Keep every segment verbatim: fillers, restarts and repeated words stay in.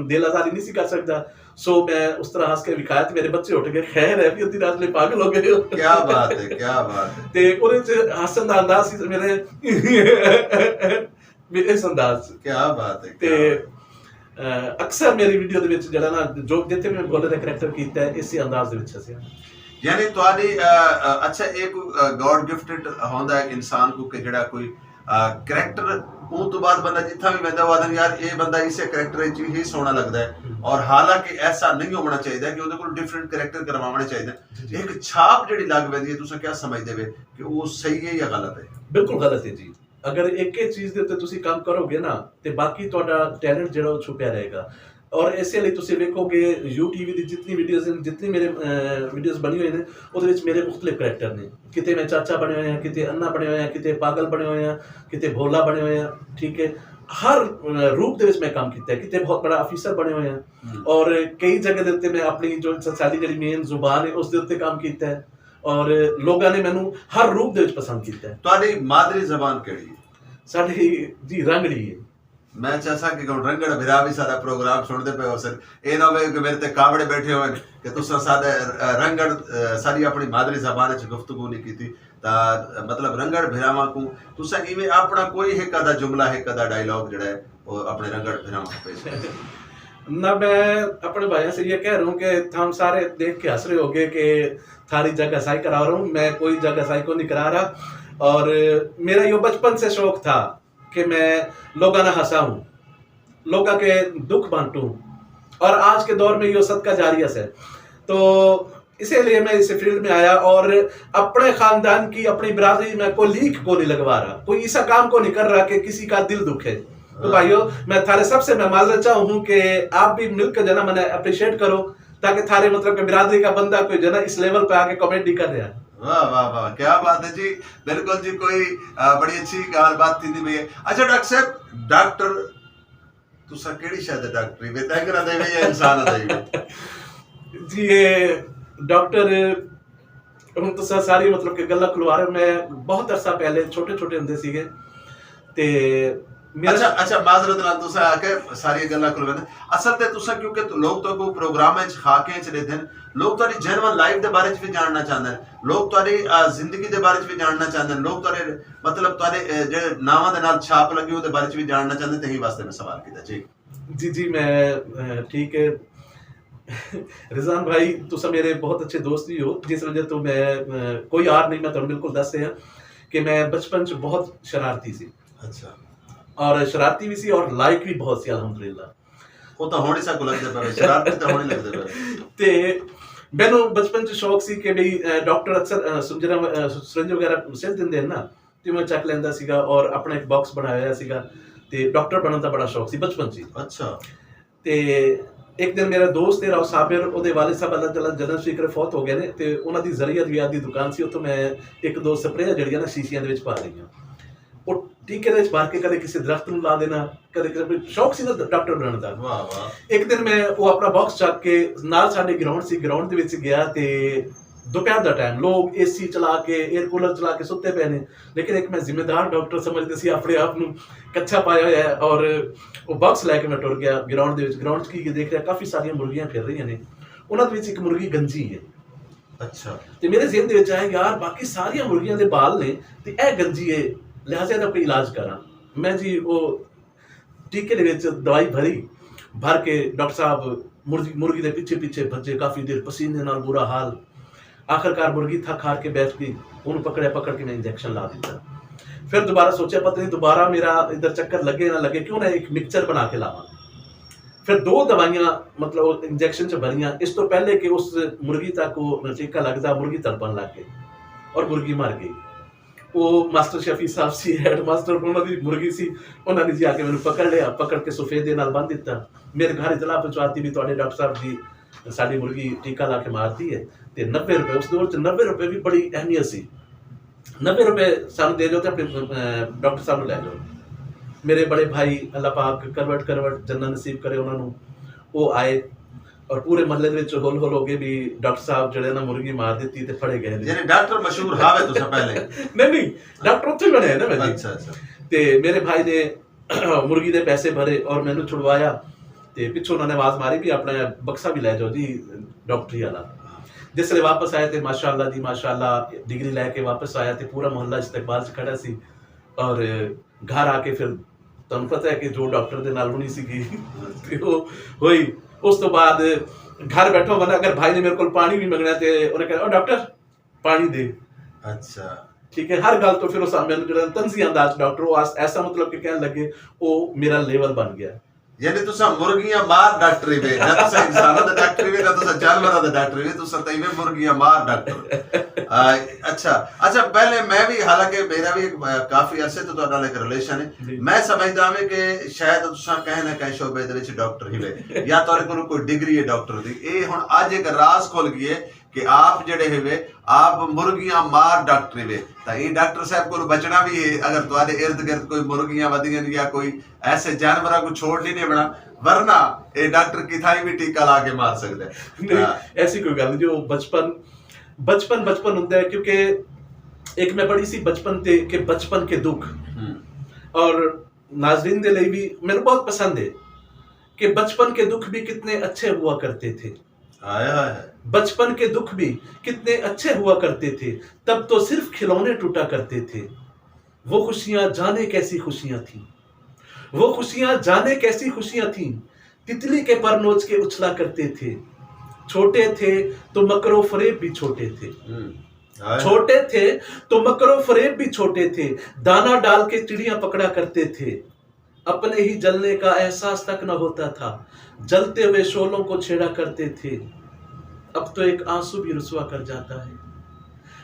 دل آزادی نہیں سی کر سکتا۔ سو میں اس طرح ہنس کے وکھایا تے میرے بچے اٹھ گئے، خیر ہے بھی ادھی رات لے پاگل ہو گئے ہو۔ کیا بات ہے، کیا بات ہے۔ تے اوہدے وچ ہسن دا انداز سی میرے بھی اس انداز۔ کیا بات ہے، کیا تے بات ہے۔ اکثر میری ویڈیو دے وچ جڑا نا، جو جتھے میں بولے دا کریکٹر کیتا ہے اسی انداز دے وچ ہسیا۔ یعنی تہاڈی اچھا، ایک گاڈ گفٹڈ ہوندا ہے انسان کو کہ جڑا کوئی کریکٹر، اون تو بعد بندہ جتھا بھی ویندا، وہ آدھن یار اے بندہ اسے کریکٹر وچ ہی سوہنا لگدا ہے۔ اور حالانکہ ایسا نہیں ہونا چاہیدا کہ اودے کول ڈفرنٹ کریکٹر کرواونے چاہیدے۔ ایک چھاپ جڑی لگ ویندی ہے، تساں کیا سمجھدے وے کہ وہ صحیح ہے یا غلط ہے؟ بالکل غلط ہے جی۔ اگر ایک ایک چیز دے تے تسی کام کرو گے نا، تے باقی تہاڈا ٹیلنٹ جڑا وہ چھپیا رہے گا۔ اور ایسے لئی تسی ویکھو گے، یو ٹی وی دی جتنی ویڈیوز ہیں، جتنی میرے ویڈیوز بنی ہوئی نے، اودے وچ میرے مختلف کریکٹر نے۔ کتے میں چاچا بنے ہوئے ہیں، کتے انا بنے ہوئے ہیں، کتے پاگل بنے ہوئے ہیں، کتے بھولا بنے ہوئے ہیں۔ ٹھیک ہے، ہر روپ دے وچ میں کام کیتا ہے۔ کتے بہت بڑا آفیسر بنے ہوئے ہیں۔ اور کئی جگہ دے تے میں اپنی جو ساڈی جڑی مین زبان ہے اس دے تے کام کیتا ہے۔ اور لوگاں نے مینوں ہر روپ دے وچ پسند کیتا ہے۔ تہاڈی مادری زبان کیڑی ہے؟ ساڈی جی رنگڑی ہے۔ میں چاہسا کہ کون رنگڑ بھرا بھی سارا پروگرام سنتے پے ہو سن، اے نہ ہوئے کہ میرے تے کاوڑے بیٹھے ہوئے کہ تساں سارے رنگڑ، ساری اپنی مادری زبان وچ گفتگو نہیں کیتی۔ تا مطلب رنگڑ بھراواں کو تساں ایویں اپنا کوئی ایک آدھا جملہ، ایک آدھا ڈائیلاگ جڑا ہے، وہ اپنے رنگڑ بھراواں کو پیش کر۔ نہ، میں اپنے بھائیوں سے یہ کہہ رہا ہوں کہ ہم سارے دیکھ کے ہنس رہے ہوگے کہ تھاری جگہ سائی کرا رہا ہوں، میں کوئی جگہ سائی کو نہیں کرا رہا۔ اور میرا یہ بچپن سے شوق تھا کہ میں لوگاں نہ ہنساؤں، لوگاں کے دکھ بانٹوں، اور آج کے دور میں یہ صدقہ جاریہ سے۔ تو اسی لیے میں اس فیلڈ میں آیا اور اپنے خاندان کی، اپنی برادری میں کوئی لیک کو نہیں لگوا رہا، کوئی ایسا کام کو نہیں کر رہا کہ کسی کا دل دکھے۔ تو بھائیو، میں تھارے سب سے میں معذرت چاہوں ہوں کہ آپ بھی مل کے جنا میں اپریشیٹ کرو، تاکہ تھارے مطلب کہ برادری کا بندہ کوئی جنا اس لیول پہ آ کے کمنٹ نہیں کر رہا۔ واہ واہ واہ، کیا بات ہے جی۔ بالکل جی، کوئی بڑی اچھی گال بات تھی نہیں بھائی۔ اچھا ڈاکٹر صاحب، ڈاکٹر تساں کیڑی شے دے ڈاکٹری وے؟ تینگراں دے وے یا انساناں دے وے؟ جی، یہ ڈاکٹر، ہن تساں ساری مطلب کہ گلاں کھلوا رہے ہو۔ میں بہت عرصہ پہلے چھوٹے چھوٹے ہوندے سیگے تے میرا اچھا، اچھا، معذرت نال تساں آ کے ساری گلاں کھلوا دے۔ اصل تے تساں کیونکہ لوگ تو کو پروگرام وچ خاکے وچ رہندے ہن، لوگ تہاڈی جینوئن لائف دے بارے وچ بھی جاننا چاہندے ہن، لوگ تہاڈی زندگی دے بارے وچ بھی جاننا چاہندے ہن، لوگ تہاڈے مطلب تہاڈے جے ناواں دے نال چھاپ لگی ہوندے بارے وچ بھی جاننا چاہندے، تے ہی واسطے میں سوال کیتا جی۔ جی جی، میں ٹھیک ہے۔ رضوان بھائی، تساں میرے بہت اچھے دوست بھی ہو، جس وجہ تو میں کوئی آر نہیں، میں تمہیں بالکل دس رہا کہ میں بچپن چ بہت شرارتی سی۔ اچھا۔ اور شرارتی بھی سی اور لائک بھی بہت سی، الحمدللہ۔ وہ تو ہونے سا کو لگتے پہ، شرارتی تو ہونے لگتے پہ۔ تے مینوں بچپن چ شوق سی کہ بھئی ڈاکٹر اکثر سرنج وغیرہ سل دیندے ہیں نا، تے میں چک لیندا سیگا اور اپنا ایک باکس بنایا ہویا سیگا۔ تے ڈاکٹر بنن دا بڑا شوق سی بچپن چ ہی۔ اچھا۔ تے ایک دن میرا دوست ہے راؤ صابر، اودے والد صاحب اللہ تعالیٰ جنت فکر فوت ہو گئے نے، تے انہاں دی ذریعہ دی آدھی دکان سی، اتھوں میں ایک دو سپرے جڑیاں نا شیشیاں دے وچ پا لئیاں۔ او ٹیکے دے وچ بھر کے کدے کسے درخت نوں لا دینا، کدے کسے، شوق سی نا ڈاکٹر بنن دا۔ واہ واہ۔ ایک دن میں او اپنا باکس چک کے نال ساڈے گراؤنڈ سی، گراؤنڈ دے وچ گیا تے دوپہر دا ٹائم، لوگ اے سی چلا کے، ایئر کولر چلا کے ستے پے نے، لیکن ایک میں ذمہ دار ڈاکٹر سمجھدا سی اپنے آپ نوں، کچھا پایا ہویا ہے، اور وہ باکس لے کے میں ٹر گیا گراؤنڈ دے وچ۔ گراؤنڈ کی یہ دیکھ رہا، کافی ساریاں مرغیاں پھر رہیاں نے، انہاں دے وچ ایک مرغی گنجی ہے۔ اچھا۔ تے میرے ذہن دے وچ آیا، یار، باقی ساریاں مرغیاں دے بال نے، تے اے گنجی ہے، لہذا دا کوئی علاج کراں۔ میں جی وہ ٹیکے دے وچ دوائی بھری، بھر کے ڈاکٹر صاحب مرغی، مرغی دے پیچھے پیچھے بھجے، کافی دیر پسینے نال برا حال۔ آخر کار مرغی تھک ہار کے بیٹھ گئی، انہوں پکڑیا، پکڑ کے میں انجیکشن لا دیتا۔ پھر دوبارہ سوچیا، پتہ نہیں دوبارہ میرا ادھر چکر لگے نہ لگے، کیوں نہ ایک مکسچر بنا کے لاواں۔ پھر دو دوائیاں، مطلب، انجیکشن چ بھریاں، اس تو پہلے کہ اس مرغی تک وہ ٹیکہ لگدا، مرغی تڑپن لگ گئی اور مرغی مر گئی۔ وہ ماسٹر شفیع صاحب سی، ہیڈ ماسٹر، انہاں دی مرغی سی، انہاں نے جی آ کے مینوں پکڑ لیا، پکڑ کے سفیدے نال بن دتا۔ میرے گھر اطلاع پہنچواتی بھی تہاڈے ڈاکٹر صاحب دی ساڈی مرغی ٹیکہ لا کے مارتی ہے۔ تے نبے روپے، اس دور چ نبے روپے بھی بڑی اہمیت سی۔ نبے روپے سانوں دے جو تے اپنے ڈاکٹر صاحب نوں لے جاؤ۔ میرے بڑے بھائی، اللہ پاک کروٹ کروٹ جنت نصیب کرے انہاں نوں، وہ آئے اور پورے محلے دے وچ ہول ہول ہو گئے بھی ڈاکٹر صاحب جڑے نا مرغی مار دتی تے پھڑے گئے نے۔ یعنی ڈاکٹر مشہور ہاوے تساں پہلے؟ نہیں نہیں، ڈاکٹر اتھے بنے نا میں جی۔ اچھا اچھا۔ تے میرے بھائی نے مرغی دے پیسے بھرے اور مینوں چھڑوایا۔ تے پچھوں انہاں نے آواز ماری بھی اپنا بکسا بھی لے جاؤ جی، ڈاکٹری والا۔ جس لے واپس آیا تے ماشاءاللہ جی ماشاءاللہ، ڈگری لے کے واپس آیا تے پورا محلہ استقبال چ کھڑا سی۔ اور گھر آ کے پھر تانوں پتہ ہے کہ جو ڈاکٹر دے نال ہونی سی گی، تے او ہوئی۔ اس تو بعد گھر بیٹھا ہونا، اگر بھائی نے میرے کول پانی بھی منگنا تے انہیں کہنا، "او ڈاکٹر، پانی دے۔" اچھا۔ ٹھیک ہے، ہر گل تو پھر اس میرے جڑا طنزی انداز ڈاکٹر، وہ اس- ایسا مطلب کہ کہن لگے، وہ میرا لیول بن گیا۔ یعنی تساں مرغیاں مار ڈاکٹری وے، نہ تساں انساناں دے ڈاکٹری وے، نہ تساں جانوراں دے ڈاکٹری وے، تساں تاں ایویں مرغیاں مار ڈاکٹر۔ آ، اچھا، اچھا، پہلے میں بھی، حالانکہ میرا بھی ایک، آ، کافی عرصے تو تہاڈے نال ایک ریلیشن ہے، جی۔ میں سمجھدا ہاں کہ شاید تساں کہیں نہ کہیں شعبے دے وچ ڈاکٹر ہی وے، یا تہاڈے کول کوئی ڈگری ہے ڈاکٹر دی۔ اے ہن اج ایک راز کھل گئی ہے کہ آپ جڑے ہوئے، آپ مرغیاں مار ڈاکٹر ہوئے، تاں اے ڈاکٹر صاحب کول بچنا بھی ہے، اگر تہاڈے ارد گرد کوئی مرغیاں ودیاں یا کوئی ایسے جانوراں کو چھوڑ نہیں دیونا، ورنہ اے ڈاکٹر کتھائی بھی ٹیکا لا کے مار سکدا ہے۔ نہیں، ہاں۔ ایسی کوئی گل نہیں، جو بچپن، بچپن، بچپن ہوندا ہے، کیونکہ ایک میں پڑھی سی بچپن تے کہ بچپن کے دکھ، ہم۔ اور ناظرین دے لئی بھی میرے بہت پسند ہے کہ بچپن کے دکھ بھی کتنے اچھے ہوا کرتے تھے۔ ہائے ہائے ہائے۔ بچپن کے دکھ بھی کتنے اچھے ہوا کرتے تھے، تب تو صرف کھلونے ٹوٹا کرتے تھے۔ وہ خوشیاں جانے کیسی خوشیاں تھیں، وہ خوشیاں جانے کیسی خوشیاں تھیں، تتلی کے پر نوچ کے اچھلا کرتے تھے۔ چھوٹے تھے تو مکر و فریب بھی چھوٹے تھے۔ ہم۔ ہائے۔ چھوٹے تھے تو مکر و فریب بھی چھوٹے تھے، دانا ڈال کے چڑیاں پکڑا کرتے تھے۔ اپنے ہی جلنے کا احساس تک نہ ہوتا تھا، جلتے ہوئے شعلوں کو چھیڑا کرتے تھے۔ اب تو ایک آنسو بھی رسوا کر جاتا ہے،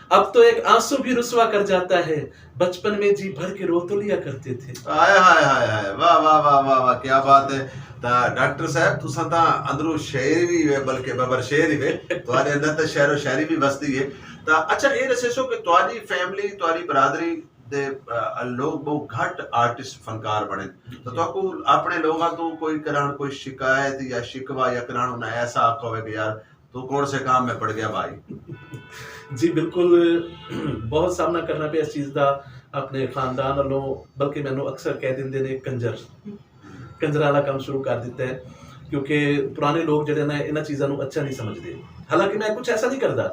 اب تو ایک آنسو بھی رسوا کر جاتا ہے۔ بچپن میں جی بھر کے رو تو لیا کرتے تھے۔ ہائے ہائے ہائے ہائے، واہ واہ واہ واہ واہ، کیا بات ہے۔ تا ڈاکٹر صاحب، تساں تا اندروں شاعر بھی ہے، بلکہ ببر شعر ہی ہے، تہاڈے اندر تا شعر و شاعری بھی وسدی ہے۔ تا اچھا، یہ دسو کہ تہاڈی فیملی، تہاڈی برادری دے، آ، لوگ بہت گھٹ آرٹسٹ، فنکار بنے۔ تو تہاکوں اپنے لوگاں تو کوئی کران، کوئی شکایت یا شکوہ یا کران انہاں ایسا آکھا ہوئے کہ یار، تو کون سے کام میں پڑ گیا بھائی؟ جی بالکل، بہت سامنا کرنا پیا اس چیز دا اپنے خاندان والوں، بلکہ مینوں اکثر کہہ دیندے نے کنجر، کنجر والا کام شروع کر دیتا ہے، کیونکہ پرانے لوگ جڑے نا انہاں چیزاں نوں اچھا نہیں سمجھدے۔ حالانکہ میں کچھ ایسا نہیں کردا،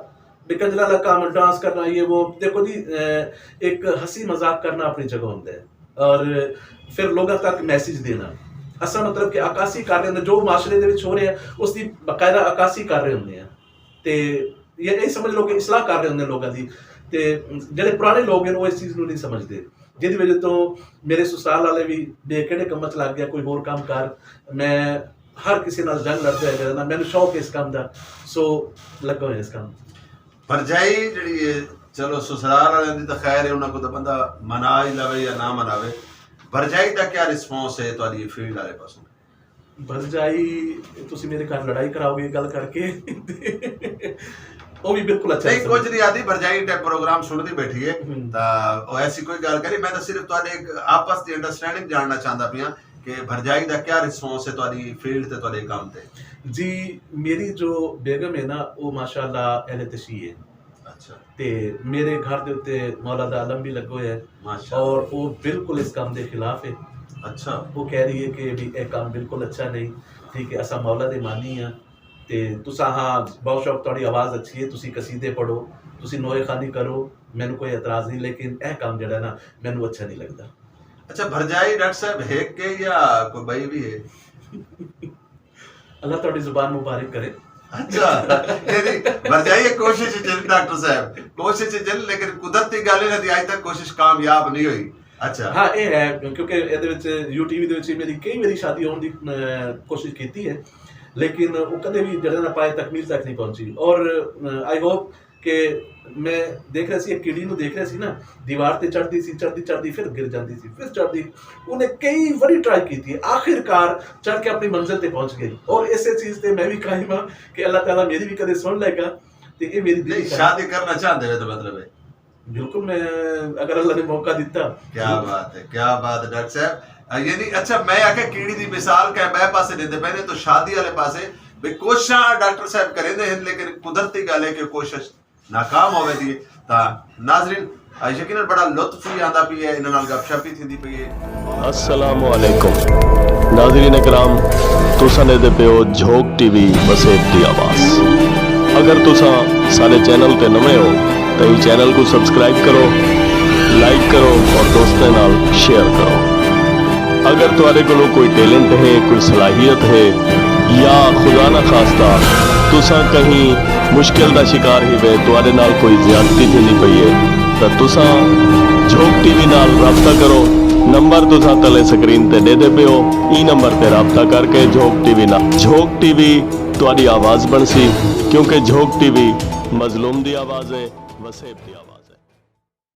بھی کنجر والا کام، ڈانس کرنا، یہ وہ، دیکھو جی، اے، ایک ہنسی مذاق کرنا اپنی جگہ ہوندا ہے، اور پھر لوگاں تک میسج دینا۔ اساں مطلب کہ عکاسی کر رہے ہوندے، جو معاشرے دے وچ ہو رہا ہے، اس دی باقاعدہ عکاسی کر رہے ہوندے ہیں۔ تے یہ، یہ سمجھ لو کہ اصلاح کر رہے ہوندے لوگاں دی۔ تے جڑے پرانے لوگ ہیں، وہ اس چیز نوں نہیں سمجھدے، جس دی وجہ تو میرے سسرال والے بھی بے کہڑے کم چ لگ گیا، کوئی ہور کام کر۔ میں ہر کسی نال جنگ لڑدا ہے جڑا نا، مینوں شوق ہے اس کام دا، سو لگا ہویا اس کام۔ بھرجائی جڑی ہے، چلو سسرال والے دی تو خیر ہے، انہاں کو تو بندہ منا ہی لوے یا نہ مناوے۔ بھرجائی دا کیا رسپانس ہے تہاڈی فیلڈ والے پاسوں؟ بھرجائی، تسی میرے گھر لڑائی کراؤ گے گل کر کے؟ وہ بھی بالکل اچھا نہیں، سمجھ کچھ نہیں آتی، بھرجائی ٹائپ پروگرام سنتی بیٹھی ہے۔ ہم۔ تا او ایسی کوئی گل کری، میں تو صرف تہاڈے ایک آپس دی انڈرسٹینڈنگ جاننا چاہندا پیاں کہ بھرجائی دا کیا رسپانس ہے تہاڈی فیلڈ تے، تہاڈے کام تے؟ جی، میری جو بیگم ہے نا، وہ ماشاءاللہ اہل تشیع ہے۔ اچھا۔ تے میرے گھر دے اُتے مولا دا علم بھی لگا ہویا ہے۔ ماشاءاللہ۔ اور وہ بالکل اس کام دے خلاف ہے۔ اچھا۔ وہ کہہ رہی ہے کہ بھی اے کام بالکل اچھا نہیں، ٹھیک ہے، اساں مولا دے مانی ہاں۔ تے تساں، ہاں، بہت شوق، تہاڈی آواز اچھی ہے، تسی قصیدے پڑھو، تسی نوحے خوانی کرو، مینوں کوئی اعتراض نہیں، لیکن اے کام جڑا نا، مینوں اچھا نہیں لگدا۔ اچھا، بھرجائی ڈاکٹر صاحب ہک ہے یا کوئی بئی بھی ہے؟ اللہ تہاڈی زبان مبارک کرے۔ اچھا، یعنی بھرجائی کوشش چل ڈاکٹر صاحب، کوشش چل، لیکن قدرتی گل ہے نا، اج تک کوشش کامیاب نہیں ہوئی۔ اچھا۔ ہاں، یہ ہے، کیونکہ یہ یو ٹی وی میری کئی باری شادی ہونے کی کوشش کی ہے، لیکن وہ کدے بھی جڑے نہ پائے، تکمیل تک نہیں پہنچی۔ اور آئی ہوپ کہ میں دیکھ رہا سی، ایک کیڑی نوں دیکھ رہا سی نا، دیوار تے چڑھدی سی، چڑھدی، چڑھدی، پھر گر جاندی سی، پھر چڑھدی۔ انہیں کئی واری ٹرائی کیتی ہے، آخر کار چڑھ کے اپنی منزل تے پہنچ گئی۔ اور اسے چیز تے میں بھی قائم ہاں کہ اللہ تعالیٰ میری بھی کدے سن لے گا تے اے میری دل نہیں، کی شادی کرنا چاہندے وے تو مطلب ہے۔ بالکل، میں، اگر اللہ نے موقع دیتا۔ کیا بات ہے، کیا بات ہے ڈاکٹر صاحب۔ آ، یعنی، اچھا، میں آکھیا کیڑی دی مثال کہ بے پاسے دیندے پے نے تو شادی والے پاسے بھی کوششاں ڈاکٹر صاحب کریندے ہیں، لیکن قدرتی گل ہے کہ کوشش ناکام ہوے دی۔ تا ناظرین، آ، یقیناً بڑا لطف بھی آندا پی ہے، انہاں نال گپ شپ بھی تھیندی پئی ہے۔ السلام علیکم۔ ناظرین اکرام، تساں دے پیو جھوک ٹی وی وسیب دی آواز۔ اگر تساں سارے چینل تے نویں ہو تو یہ چینل کو سبسکرائب کرو، لائک کرو اور دوستوں نال شیئر کرو۔ اگر تہاڈے کولوں کوئی ٹیلنٹ ہے، کوئی صلاحیت ہے، یا خدا نہ خواستہ تساں کہیں مشکل دا شکار ہی وے، تہاڈے نال کوئی زیادتی تھی نہیں پئی ہے، تو تساں جھوک ٹی وی نال رابطہ کرو۔ نمبر تساں تلے سکرین تے دے دے پے ہو، ای نمبر تے رابطہ کر کے جھوک ٹی وی نال، جھوک ٹی وی تہاڈی آواز بن سی، کیونکہ جھوک ٹی وی مظلوم دی آواز ہے، وسیب دی آواز۔